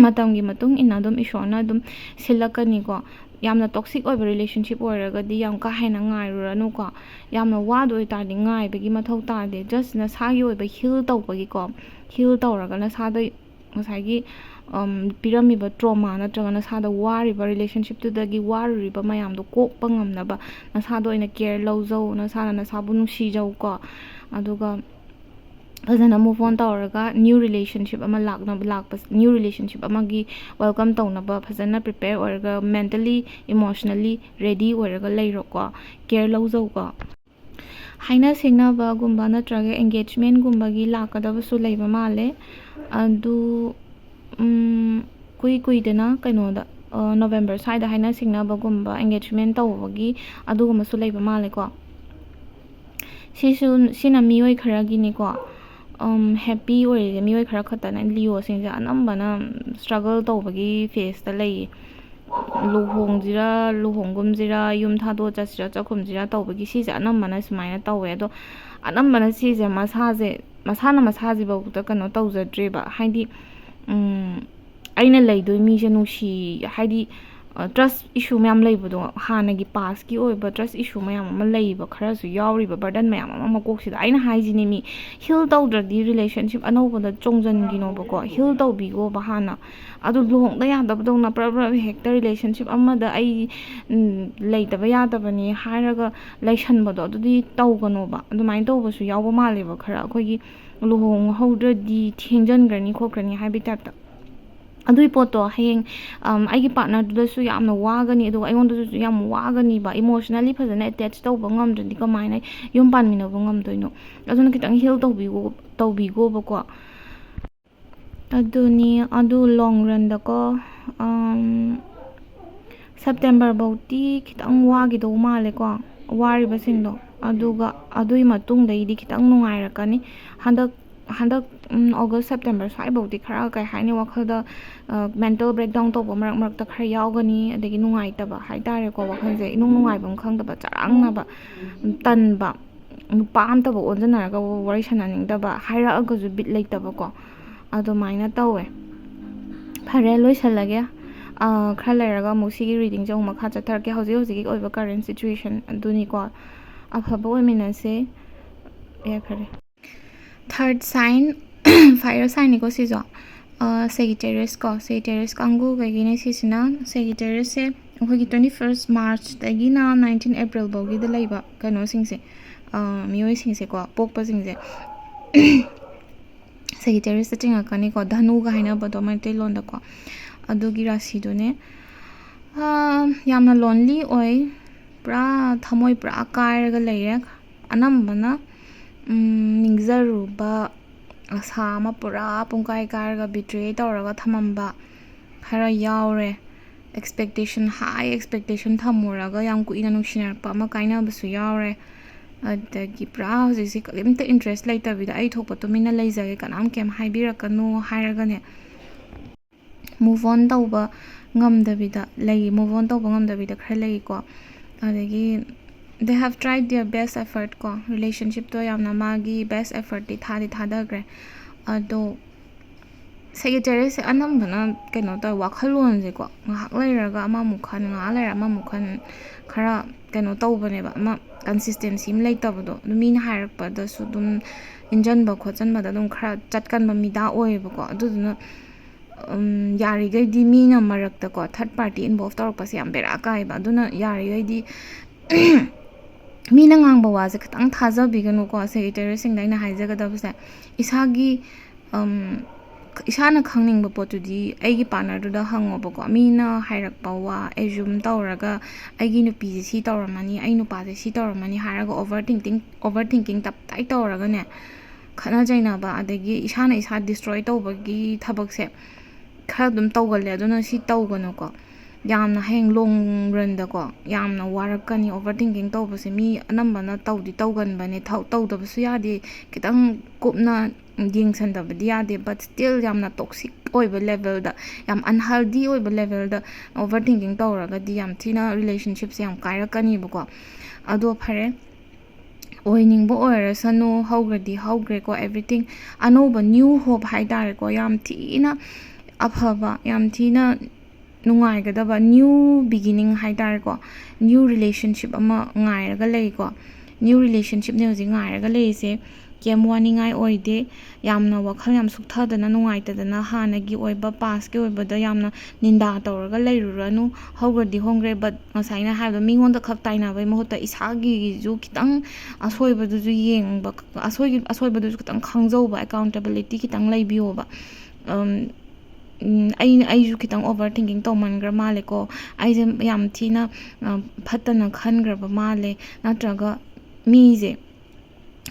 ꯃꯇꯝꯒꯤ ꯃꯇꯨꯡ ꯏꯟꯅ ꯑꯗꯨꯝ ꯏꯁꯣꯔꯅ ꯑꯗꯨꯝ ꯁꯤꯜꯂꯛꯀꯅꯤꯀꯣ꯫ ꯌꯥꯝꯅ toxic ꯑꯣꯏꯕ relationship ꯑꯣꯏꯔꯒꯗꯤ ꯌꯥꯝ ꯀꯥ ꯍꯦꯟꯅ ꯉꯥꯏꯔꯨꯔꯅꯨꯀꯣ꯫ ꯌꯥꯝꯅ ꯋꯥꯗ ꯑꯣꯏꯇꯥꯔꯗꯤ ꯉꯥꯏꯕꯒꯤ ꯃꯊꯧ ꯇꯥꯗꯦ꯫ Just ꯅꯁꯥꯒꯤ ꯑꯣꯏꯕ heal ꯇꯧꯕꯒꯤꯀꯣ, heal ꯇꯧꯔꯒ ꯅꯁꯥꯗ ꯉꯁꯥꯏꯒꯤ, ꯑꯝ, ꯄꯤꯔꯝꯃꯤꯕ trauma ꯅꯠꯇ꯭ꯔꯒ ꯅꯁꯥꯗ ꯋꯥꯔꯤꯕ relationshipꯇꯨꯗꯒꯤ ꯋꯥꯔꯨꯔꯤꯕ ꯃꯌꯥꯝꯗꯣ ꯀꯣꯛꯄ ꯉꯝꯅꯕ ꯅꯁꯥꯗ ꯑꯣꯏꯅ care ꯂꯧꯖꯧ, ꯅꯁꯥꯅ ꯅꯁꯥꯕꯨ ꯅꯨꯡꯁꯤꯖꯧꯀꯣ꯫ ꯑꯗꯨꯒ ꯐꯖꯅ move on ꯇꯧꯔꯒ new relationship ꯑꯃ ꯂꯥꯛꯅꯕ ꯂꯥꯛꯄ new relationship ꯑꯃꯒꯤ welcome ꯇꯧꯅꯕ ꯐꯖꯅ prepare ꯑꯣꯏꯔꯒ mentally emotionally ready ꯑꯣꯏꯔꯒ ꯂꯩꯔꯣꯀꯣ꯫ Care ꯂꯧꯖꯧꯀꯣ꯫ ꯍꯥꯏꯅ ꯁꯤꯡꯅꯕꯒꯨꯝꯕ ꯅꯠꯇ꯭ꯔꯒ engagementꯒꯨꯝꯕꯒꯤ ꯂꯥꯛꯀꯗꯕꯁꯨ ꯂꯩꯕ ꯃꯥꯜꯂꯦ꯫ ꯑꯗꯨ ꯀꯨꯏ ꯀꯨꯏꯗꯅ ꯀꯩꯅꯣꯗ November ꯁ꯭ꯋꯥꯏꯗ ꯍꯥꯏꯅ ꯁꯤꯡꯅꯕꯒꯨꯝꯕ engagement ꯇꯧꯕꯒꯤ ꯑꯗꯨꯒꯨꯝꯕꯁꯨ ꯂꯩꯕ ꯃꯥꯜꯂꯦꯀꯣ꯫ ꯁꯤꯁꯨ ꯁꯤꯅ ꯃꯤꯑꯣꯏ ꯈꯔꯒꯤꯅꯤꯀꯣ꯫ Happy ꯑꯣꯏꯔꯤꯁꯦ ꯃꯤꯑꯣꯏ ꯈꯔ ꯈꯛꯇꯅꯦ꯫ Leoꯁꯤꯡꯁꯦ ꯑꯅꯝꯕꯅ struggle ꯇꯧꯕꯒꯤ phaseꯇ ꯂꯩꯌꯦ꯫ ꯂꯨꯍꯣꯡꯁꯤꯔꯥ ꯂꯨꯍꯣꯡꯒꯨꯝꯁꯤꯔꯥ ꯌꯨꯝ ꯊꯥꯗꯣꯛꯑ ꯆꯠꯁꯤꯔꯥ ꯆꯠꯈꯨꯝꯁꯤꯔꯥ ꯇꯧꯕꯒꯤ ꯁꯤꯁꯦ ꯑꯅꯝꯕꯅ ꯁꯨꯃꯥꯏꯅ ꯇꯧꯋꯦ꯫ ꯑꯗꯣ ꯑꯅꯝꯕꯅ ꯁꯤꯁꯦ ꯃꯁꯥꯁꯦ ꯃꯁꯥꯅ ꯃꯁꯥꯁꯤꯐꯧꯗ ꯀꯩꯅꯣ ꯇꯧꯖꯗ꯭ꯔꯦꯕ꯫ ꯍꯥꯏꯗꯤ ꯑꯩꯅ ꯂꯩꯗꯣꯏ ꯃꯤꯁꯦ ꯅꯨꯡꯁꯤ ꯍꯥꯏꯗꯤ trust issue ꯃꯌꯥꯝ ꯂꯩꯕꯗꯣ, ꯍꯥꯟꯅꯒꯤ pastꯀꯤ ꯑꯣꯏꯕ trust issue ꯃꯌꯥꯝ ꯑꯃ ꯂꯩꯕ ꯈꯔꯁꯨ ꯌꯥꯎꯔꯤꯕ, burden ꯃꯌꯥꯝ ꯑꯃ ꯃꯀꯣꯛꯁꯤꯗ꯫ ꯑꯩꯅ ꯍꯥꯏꯁꯤꯅꯦ ꯃꯤ heal ꯇꯧꯗ꯭ꯔꯗꯤ relationship ꯑꯅꯧꯕꯗ ꯆꯣꯡꯖꯟꯈꯤꯅꯣꯕꯀꯣ꯫ Heal ꯇꯧꯕꯤꯈꯣꯕ ꯍꯥꯟꯅ꯫ ꯑꯗꯨ ꯂꯨꯍꯣꯡꯗ ꯌꯥꯗꯕꯗꯧꯅ ꯄ꯭ꯔꯞ ꯄ꯭ꯔꯞ ꯍꯦꯛꯇ relationship ꯑꯃꯗ ꯑꯩ ꯂꯩꯇꯕ ꯌꯥꯗꯕꯅꯤ ꯍꯥꯏꯔꯒ ꯂꯩꯁꯟꯕꯗꯣ ꯑꯗꯨꯗꯤ ꯇꯧꯒꯅꯣꯕ꯫ ꯑꯗꯨꯃꯥꯏꯅ ꯇꯧꯕꯁꯨ ꯌꯥꯎꯕ ꯃꯥꯜꯂꯦꯕ ꯈꯔ, ꯑꯩꯈꯣꯏꯒꯤ ꯂꯨꯍꯣꯡꯍꯧꯗ꯭ꯔꯗꯤ ꯊꯦꯡꯖꯟꯈ꯭ꯔꯅꯤ ꯈꯣꯠꯈ꯭ꯔꯅꯤ ꯍꯥꯏꯕꯒꯤ typeꯇ꯫ ꯑꯗꯨꯒꯤ ꯄꯣꯠꯇꯣ ꯍꯌꯦꯡ ꯑꯩꯒꯤ partnerꯗꯨꯗꯁꯨ ꯌꯥꯝꯅ ꯋꯥꯒꯅꯤ, ꯑꯗꯨꯒ ꯑꯩꯉꯣꯟꯗꯁꯨ ꯌꯥꯝ ꯋꯥꯒꯅꯤꯕ꯫ Emotionally ꯐꯖꯅ attach ꯇꯧꯕ ꯉꯝꯗ꯭ꯔꯗꯤ ꯀꯃꯥꯏꯅ ꯌꯨꯝ ꯄꯥꯟꯃꯤꯟꯅꯕ ꯉꯝꯗꯣꯏꯅꯣ? ꯑꯗꯨꯅ ꯈꯤꯇꯪ heal ꯇꯧꯕꯤꯒꯣ ꯇꯧꯕꯤꯒꯣꯕꯀꯣ꯫ ꯑꯗꯨꯅꯤ꯫ ꯑꯗꯨ long runꯗꯀꯣ Septemberꯐꯧꯗꯤ ꯈꯤꯇꯪ ꯋꯥꯈꯤꯗꯧ ꯃꯥꯜꯂꯦꯀꯣ, ꯋꯥꯔꯤꯕꯁꯤꯡꯗꯣ꯫ ꯑꯗꯨꯒ ꯑꯗꯨꯒꯤ ꯃꯇꯨꯡꯗꯒꯤꯗꯤ ꯈꯤꯇꯪ ꯅꯨꯡꯉꯥꯏꯔꯛꯀꯅꯤ꯫ ꯍꯟꯗꯛ ꯍꯟꯗꯛ August September ꯁ꯭ꯋꯥꯏꯐꯧꯗꯤ ꯈꯔ ꯀꯩ ꯍꯥꯏꯅꯤ, ꯋꯥꯈꯜꯗ mental breakdown ꯇꯧꯕ ꯃꯔꯛ ꯃꯔꯛꯇ ꯈꯔ ꯌꯥꯎꯒꯅꯤ꯫ ꯑꯗꯒꯤ ꯅꯨꯡꯉꯥꯏꯇꯕ ꯍꯥꯏꯇꯥꯔꯦꯀꯣ, ꯋꯥꯈꯜꯁꯦ ꯏꯅꯨꯡ ꯅꯨꯡꯉꯥꯏꯐꯝ ꯈꯪꯗꯕ, ꯆꯔꯥꯡꯅꯕ, ꯇꯟꯕ, ꯅꯨꯄꯥ ꯑꯝꯇꯕꯨ ꯑꯣꯟꯁꯤꯟꯅꯔꯒ ꯋꯥꯔꯤ ꯁꯥꯟꯅꯅꯤꯡꯗꯕ, ꯍꯥꯏꯔꯛꯑꯒꯁꯨ ꯕꯤꯠ ꯂꯩꯇꯕꯀꯣ, ꯑꯗꯨꯃꯥꯏꯅ ꯇꯧꯋꯦ꯫ ꯐꯔꯦ, ꯂꯣꯏꯁꯜꯂꯒꯦ꯫ ꯈꯔ ꯂꯩꯔꯒ ꯑꯃꯨꯛ ꯁꯤꯒꯤ readingꯁꯦ ꯑꯃꯨꯛ ꯃꯈꯥ ꯆꯠꯊꯔꯛꯀꯦ꯫ ꯍꯧꯖꯤꯛ ꯍꯧꯖꯤꯛꯀꯤ ꯑꯣꯏꯕ current situation ꯑꯗꯨꯅꯤꯀꯣ꯫ ꯑꯐꯕ ꯑꯣꯏꯃꯤꯟꯅꯁꯦ꯫ ꯌꯥꯏꯐꯔꯦ꯫ Third sign, fire signꯅꯤꯀꯣ ꯁꯤꯁꯨ꯫ Sagittarius ꯀꯣ, Sagittarius ꯀꯥꯡꯕꯨꯈꯩꯒꯤꯅꯦ ꯁꯤꯁꯤꯅ꯫ Sagittariusꯁꯦ ꯑꯩꯈꯣꯏꯒꯤ twenty first Marchꯇꯒꯤꯅ nineteen April ꯐꯥꯎꯒꯤꯗ ꯂꯩꯕ ꯀꯩꯅꯣꯁꯤꯡꯁꯦ, ꯃꯤꯑꯣꯏꯁꯤꯡꯁꯦꯀꯣ, ꯄꯣꯛꯄꯁꯤꯡꯁꯦ꯫ ꯁꯦꯒꯤꯇꯦꯔꯤꯁꯇ ꯆꯤꯡꯉꯛꯀꯅꯤꯀꯣ, ꯙꯅꯨꯒ ꯍꯥꯏꯅꯕꯗꯣ ꯃꯩꯇꯩꯂꯣꯟꯗꯀꯣ, ꯑꯗꯨꯒꯤ ꯔꯥꯁꯤꯗꯨꯅꯦ꯫ ꯑꯥ, ꯌꯥꯝꯅ ꯂꯣꯟꯂꯤ ꯑꯣꯏ, ꯄꯨꯔꯥ ꯊꯃꯣꯏ ꯄꯨꯔꯥ ꯀꯥꯏꯔꯒ ꯂꯩꯔꯦ꯫ ꯑꯅꯝꯕꯅ ꯅꯤꯡꯖꯔꯨꯕ ꯑꯁꯥ ꯑꯃ ꯄꯨꯔꯥ ꯄꯨꯡꯀꯥꯏ ꯀꯥꯏꯔꯒ ꯕꯤꯇ꯭ꯔꯦ ꯇꯧꯔꯒ ꯊꯝꯃꯝꯕ ꯈꯔ ꯌꯥꯎꯔꯦ꯫ ꯑꯦꯛꯁꯄꯦꯛꯇꯦꯁꯟ, ꯍꯥꯏ ꯑꯦꯛꯁꯄꯦꯛꯇꯦꯁꯟ ꯊꯝꯃꯨꯔꯒ ꯌꯥꯝ ꯀꯨꯏꯅ ꯅꯨꯡꯁꯤꯅꯔꯛꯄ ꯑꯃ ꯀꯥꯏꯅꯕꯁꯨ ꯌꯥꯎꯔꯦ꯫ ꯑꯗꯒꯤ ꯄꯨꯔꯥ ꯍꯧꯖꯤꯛꯁꯦ ꯀꯔꯤꯝꯇ ꯏꯟꯇꯔꯦꯁ ꯂꯩꯇꯕꯤꯗ, "ꯑꯩ ꯊꯣꯛꯄ ꯇꯨꯃꯤꯟꯅ ꯂꯩꯖꯒꯦ, ꯀꯅꯥꯝ ꯀꯩꯝ ꯍꯥꯏꯕꯤꯔꯛꯀꯅꯨ" ꯍꯥꯏꯔꯒꯅꯦ, ꯃꯨꯚ ꯑꯣꯟ ꯇꯧꯕ ꯉꯝꯗꯕꯤꯗ ꯂꯩ, ꯃꯨꯚ ꯑꯣꯟ ꯇꯧꯕ ꯉꯝꯗꯕꯤꯗ ꯈꯔ ꯂꯩꯀꯣ꯫ ꯑꯗꯒꯤ they have tried their best effort ꯀꯣ, ꯔꯤꯂꯦꯁꯟꯁꯤꯞꯇꯣ ꯌꯥꯝꯅ ꯃꯥꯒꯤ ꯕꯦꯁ ꯑꯦꯐꯔꯠꯇꯤ ꯊꯥꯗꯤ ꯊꯥꯗꯈ꯭ꯔꯦ꯫ ꯑꯗꯣ ꯁꯦꯒꯤꯇꯦꯔꯤꯁꯁꯦ ꯑꯅꯝꯕꯅ ꯀꯩꯅꯣ ꯇꯧꯋꯦ, ꯋꯥꯈꯜꯂꯣꯟꯁꯦꯀꯣ, ꯉꯥꯏꯍꯥꯛ ꯂꯩꯔꯒ ꯑꯃꯃꯨꯛ ꯈꯟ, ꯉꯥꯏꯍꯥꯛ ꯂꯩꯔꯒ ꯑꯃꯃꯨꯛ ꯈꯟ, ꯈꯔ ꯀꯩꯅꯣ ꯇꯧꯕꯅꯦꯕ, ꯑꯃ ꯀꯟꯁꯤꯁꯇꯦꯟꯁꯤ ꯑꯃ ꯂꯩꯇꯕꯗꯣ꯫ ꯑꯗꯨ ꯃꯤꯅ ꯍꯥꯏꯔꯛꯄꯗꯁꯨ ꯑꯗꯨꯝ ꯏꯟꯖꯟꯕ ꯈꯣꯠꯆꯟꯕꯗ ꯑꯗꯨꯝ ꯈꯔ ꯆꯠꯀꯟꯕ ꯃꯤꯗꯥ ꯑꯣꯏꯌꯦꯕꯀꯣ꯫ ꯑꯗꯨꯗꯨꯅ ꯎꯝ, ꯌꯥꯔꯤꯈꯩꯗꯤ ꯃꯤꯅ ꯃꯔꯛꯇꯀꯣ, ꯊꯔꯠ ꯄꯥꯔꯇꯤ ꯏꯟꯚꯣꯜꯚ ꯇꯧꯔꯛꯄꯁꯦ ꯌꯥꯝ ꯕꯦꯔꯥ ꯀꯥꯏꯌꯦꯕ꯫ ꯑꯗꯨꯅ ꯌꯥꯔꯤꯈꯩꯗꯤ ꯃꯤꯅ ꯉꯥꯡꯕ ꯋꯥꯁꯦ ꯈꯤꯇꯪ ꯊꯥꯖꯕꯤꯒꯅꯨꯀꯣ꯫ ꯁꯦꯒꯤꯇꯦꯔꯤꯁꯁꯤꯡꯗ ꯑꯩꯅ ꯍꯥꯏꯖꯒꯗꯕꯁꯦ, ꯏꯁꯥꯒꯤ, ꯎꯝ, ꯏꯁꯥꯅ ꯈꯪꯅꯤꯡꯕ ꯄꯣꯠꯇꯨꯗꯤ ꯑꯩꯒꯤ ꯄꯥꯔꯠꯅꯔꯗꯨꯗ ꯍꯪꯉꯣꯕꯀꯣ꯫ ꯃꯤꯅ ꯍꯥꯏꯔꯛꯄ ꯋꯥ ꯑꯦꯖ꯭ꯌꯨꯝ ꯇꯧꯔꯒ, "ꯑꯩꯒꯤ ꯅꯨꯄꯤꯁꯦ ꯁꯤ ꯇꯧꯔꯝꯃꯅꯤ, ꯑꯩ ꯅꯨꯄꯥꯁꯦ ꯁꯤ ꯇꯧꯔꯝꯃꯅꯤ" ꯍꯥꯏꯔꯒ ꯑꯣꯚꯔ ꯊꯤꯡꯀꯤꯡ, ꯑꯣꯚꯔ ꯊꯤꯡꯀꯤꯡ ꯇꯞꯇꯥꯏ ꯇꯧꯔꯒꯅꯦ, ꯈꯠꯅ ꯆꯩꯅꯕ, ꯑꯗꯒꯤ ꯏꯁꯥꯅ ꯏꯁꯥ ꯗꯤꯁꯇ꯭ꯔꯣꯏ ꯇꯧꯕꯒꯤ ꯊꯕꯛꯁꯦ ꯈꯔ ꯑꯗꯨꯝ ꯇꯧꯒꯜꯂꯦ꯫ ꯑꯗꯨꯅ ꯁꯤ ꯇꯧꯒꯅꯨꯀꯣ꯫ ꯌꯥꯝꯅ ꯍꯌꯦꯡ ꯂꯣꯡ ꯔꯟꯗꯀꯣ ꯌꯥꯝꯅ ꯋꯥꯔꯛꯀꯅꯤ꯫ ꯑꯣꯚꯔ ꯊꯤꯡꯀꯤꯡ ꯇꯧꯕꯁꯦ ꯃꯤ ꯑꯅꯝꯕꯅ ꯇꯧꯗꯤ ꯇꯧꯒꯟꯕꯅꯦ, ꯊꯧ-, ꯇꯧꯗꯕꯁꯨ ꯌꯥꯗꯦ, ꯈꯤꯇꯪ ꯀꯨꯞꯅ ꯌꯦꯡꯁꯟꯗꯕꯗꯤ ꯌꯥꯗꯦ꯫ But still ꯌꯥꯝꯅ ꯇꯣꯛꯁꯤꯛ ꯑꯣꯏꯕ ꯂꯦꯚꯦꯜꯗ, ꯌꯥꯝ ꯑꯟꯍꯦꯜꯗꯤ ꯑꯣꯏꯕ ꯂꯦꯚꯦꯜꯗ ꯑꯣꯚꯔ ꯊꯤꯡꯀꯤꯡ ꯇꯧꯔꯒꯗꯤ ꯌꯥꯝ ꯊꯤꯅ ꯔꯤꯂꯦꯁꯟꯁꯤꯞꯁꯦ ꯌꯥꯝ ꯀꯥꯏꯔꯛꯀꯅꯤꯕꯀꯣ꯫ ꯑꯗꯣ ꯐꯔꯦ, ꯑꯣꯏꯅꯤꯡꯕ ꯑꯣꯏꯔꯁꯅꯨ, ꯍꯧꯈ꯭ꯔꯗꯤ ꯍꯧꯈ꯭ꯔꯦꯀꯣ, everything ꯑꯅꯧꯕ, new hope ꯍꯥꯏ ꯇꯥꯔꯦꯀꯣ, ꯌꯥꯝ ꯊꯤꯅ ꯑꯐꯕ, ꯌꯥꯝ ꯊꯤꯅ ꯅꯨꯡꯉꯥꯏꯒꯗꯕ new beginning ꯍꯥꯏ ꯇꯥꯔꯦꯀꯣ, new relationship ꯑꯃ ꯉꯥꯏꯔꯒ ꯂꯩꯀꯣ꯫ New relationshipꯅꯦ ꯍꯧꯖꯤꯛ ꯉꯥꯏꯔꯒ ꯂꯩꯔꯤꯁꯦ꯫ ꯀꯩꯝ ꯋꯥꯅꯤꯡꯉꯥꯏ ꯑꯣꯏꯗꯦ꯫ ꯌꯥꯝꯅ ꯋꯥꯈꯜ ꯌꯥꯝ ꯁꯨꯛꯊꯗꯅ, ꯅꯨꯡꯉꯥꯏꯇꯗꯅ, ꯍꯥꯟꯅꯒꯤ ꯑꯣꯏꯕ, past ꯀꯤ ꯑꯣꯏꯕꯗ ꯌꯥꯝꯅ ꯅꯤꯟꯗꯥ ꯇꯧꯔꯒ ꯂꯩꯔꯨꯔꯅꯨ꯫ ꯍꯧꯈ꯭ꯔꯗꯤ ꯍꯣꯡꯈ꯭ꯔꯦ, but ꯉꯁꯥꯏ ꯑꯩꯅ ꯍꯥꯏꯕꯗꯣ, ꯃꯤꯉꯣꯟꯗ ꯈꯛ ꯇꯥꯏꯅꯕꯩ ꯃꯍꯨꯠꯇ ꯏꯁꯥꯒꯤꯁꯨ ꯈꯤꯇꯪ ꯑꯁꯣꯏꯕꯗꯨꯁꯨ ꯌꯦꯡꯕ, ꯑꯁꯣꯏ-, ꯑꯁꯣꯏꯕꯗꯨꯁꯨ ꯈꯤꯇꯪ ꯈꯪꯖꯧꯕ, accountability ꯈꯤꯇꯪ ꯂꯩꯕꯤꯌꯣꯕ꯫ ꯑꯝ, ꯎꯝ, ꯑꯩ, ꯑꯩꯁꯨ ꯈꯤꯇꯪ over thinking ꯇꯧꯃꯟꯈ꯭ꯔ ꯃꯥꯜꯂꯦꯀꯣ꯫ ꯑꯩꯁꯦ ꯌꯥꯝ ꯊꯤꯅ, ꯑ, ꯐꯠꯇꯅ ꯈꯟꯈ꯭ꯔꯕ ꯃꯥꯜꯂꯦ, ꯅꯠꯇ꯭ꯔꯒ ꯃꯤꯁꯦ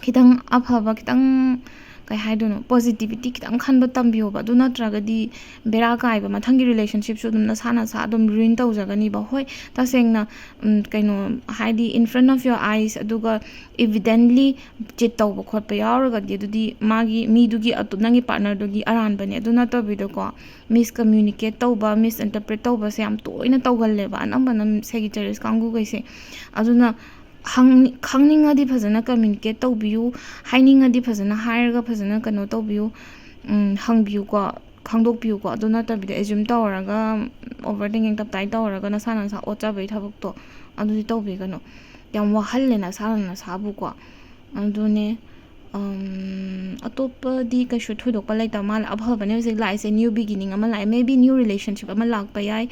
ꯈꯤꯇꯪ ꯑꯐꯕ, ꯈꯤꯇꯪ, ꯀꯩ ꯍꯥꯏꯗꯣꯏꯅꯣ, positivity ꯈꯤꯇꯪ ꯈꯟꯕ ꯇꯝꯕꯤꯌꯣꯕ꯫ ꯑꯗꯨ ꯅꯠꯇ꯭ꯔꯒꯗꯤ ꯕꯦꯔꯥ ꯀꯥꯏꯕ, ꯃꯊꯪꯒꯤ relationship ꯁꯨ ꯑꯗꯨꯝ ꯅꯁꯥ ꯅꯁꯥ ꯑꯗꯨꯝ ruin ꯇꯧꯖꯒꯅꯤꯕ꯫ ꯍꯣꯏ, ꯇꯁꯦꯡꯅ, ꯎꯝ, ꯀꯩꯅꯣ, ꯍꯥꯏꯗꯤ, in front of your eyes, ꯑꯗꯨꯒ evidently cheat ꯇꯧꯕ ꯈꯣꯠꯄ ꯌꯥꯎꯔꯒꯗꯤ, ꯑꯗꯨꯗꯤ ꯃꯥꯒꯤ, ꯃꯤꯗꯨꯒꯤ, ꯑꯇꯣ-, ꯅꯪꯒꯤ partner ꯗꯨꯒꯤ ꯑꯔꯥꯟꯕꯅꯦ꯫ ꯑꯗꯨ ꯅꯠꯇꯕꯤꯗꯀꯣ, miscommunicate ꯇꯧꯕ, misinterpret ꯇꯧꯕꯁꯦ ꯌꯥꯝ ꯇꯣꯏꯅ ꯇꯧꯒꯜꯂꯦꯕ, ꯑꯅꯝꯕꯅ Sagittarius ꯀꯥꯡꯕꯨꯈꯩꯁꯦ꯫ ꯑꯗꯨꯅ ꯍꯪ-, ꯈꯪꯅꯤꯡꯉꯗꯤ ꯐꯖꯅ communicate ꯇꯧꯕꯤꯌꯨ, ꯍꯥꯏꯅꯤꯡꯉꯗꯤ ꯐꯖꯅ ꯍꯥꯏꯔꯒ ꯐꯖꯅ ꯀꯩꯅꯣ ꯇꯧꯕꯤꯌꯨ, ꯎꯝ, ꯍꯪꯕꯤꯌꯨꯀꯣ, ꯈꯪꯗꯣꯛꯄꯤꯌꯨꯀꯣ꯫ ꯑꯗꯨ ꯅꯠꯇꯕꯤꯗ assume ꯇꯧꯔꯒ, over thinking ꯇꯞꯇꯥꯏ ꯇꯧꯔꯒ ꯅꯁꯥꯅ ꯅꯁꯥ ꯑꯣꯠꯆꯕꯒꯤ ꯊꯕꯛꯇꯣ, ꯑꯗꯨꯗꯤ ꯇꯧꯕꯤꯒꯅꯨ꯫ ꯌꯥꯝ ꯋꯥꯍꯜꯂꯦ ꯅꯁꯥꯅ ꯅꯁꯥꯕꯨꯀꯣ꯫ ꯑꯗꯨꯅꯦ, ꯎꯝ, ꯑꯇꯣꯞꯄꯗꯤ ꯀꯩꯁꯨ ꯊꯣꯏꯗꯣꯛꯄ ꯂꯩꯇꯕ ꯃꯥꯜꯂꯦ꯫ ꯑꯐꯕꯅꯦ ꯍꯧꯖꯤꯛ ꯂꯥꯛꯏꯁꯦ, new beginning ꯑꯃ ꯂꯥꯛꯑꯦ, maybe new relationship ꯑꯃ ꯂꯥꯛꯄ ꯌꯥꯏ꯫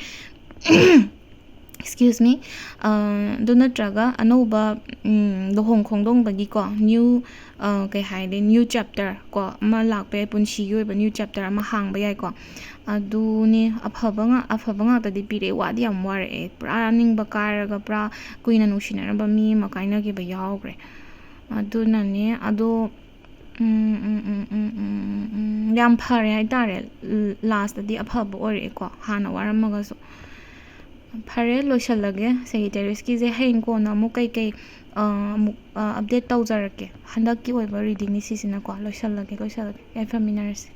Excuse me꯫ ꯑ, ꯑꯗꯨ ꯅꯠꯇ꯭ꯔꯒ ꯑꯅꯧꯕ, ꯎꯝ, ꯂꯨꯍꯣꯡ ꯈꯣꯡꯗꯣꯡꯕꯒꯤꯀꯣ, new, ꯑ, ꯀꯩ ꯍꯥꯏꯅꯤ, new chapter ꯀꯣ ꯑꯃ ꯂꯥꯛꯄ ꯌꯥꯏ, ꯄꯨꯟꯁꯤꯒꯤ ꯑꯣꯏꯕ new chapter ꯑꯃ ꯍꯥꯡꯕ ꯌꯥꯏꯀꯣ꯫ ꯑꯗꯨꯅꯦ, ꯑꯐꯕ ꯉꯥ-, ꯑꯐꯕ ꯉꯥꯛꯇꯗꯤ ꯄꯤꯔꯛꯑꯦ, ꯋꯥꯗꯤ ꯌꯥꯝ ꯋꯥꯔꯛꯑꯦ, ꯄꯨꯔꯥ ꯅꯤꯡꯕ ꯀꯥꯏꯔꯒ ꯄꯨꯔꯥ ꯀꯨꯏꯅ ꯅꯨꯡꯁꯤꯅꯔꯝꯕ ꯃꯤ ꯑꯃ ꯀꯥꯏꯅꯈꯤꯕ ꯌꯥꯎꯈ꯭ꯔꯦ꯫ ꯑꯗꯨꯅꯅꯦ, ꯑꯗꯣ, ꯎꯝ, ꯎꯝ, ꯎꯝ, ꯎꯝ, ꯎꯝ, ꯎꯝ, ꯎꯝ, ꯌꯥꯝ ꯐꯔꯦ ꯍꯥꯏꯇꯥꯔꯦ꯫ ꯂ-, last ꯇꯗꯤ ꯑꯐꯕ ꯑꯣꯏꯔꯛꯑꯦꯀꯣ, ꯍꯥꯟꯅ ꯋꯥꯔꯝꯃꯒꯁꯨ꯫ ꯐꯔꯦ, ꯂꯣꯏꯁꯜꯂꯒꯦ Sagittarius ꯀꯤꯁꯦ꯫ ꯍꯌꯦꯡ ꯀꯣꯟꯅ ꯑꯃꯨꯛ ꯀꯩꯀꯩ, ꯑ, ꯑꯃꯨꯛ, ꯑ, update ꯇꯧꯖꯔꯛꯀꯦ꯫ ꯍꯟꯗꯛꯀꯤ ꯑꯣꯏꯕ reading ꯅꯤ ꯁꯤꯁꯤꯅꯀꯣ꯫ ꯂꯣꯏꯁꯜꯂꯒꯦ, ꯂꯣꯏꯁꯜꯂꯒꯦ꯫ ꯌꯥꯏꯐꯃꯤꯟꯅꯔꯁꯦ꯫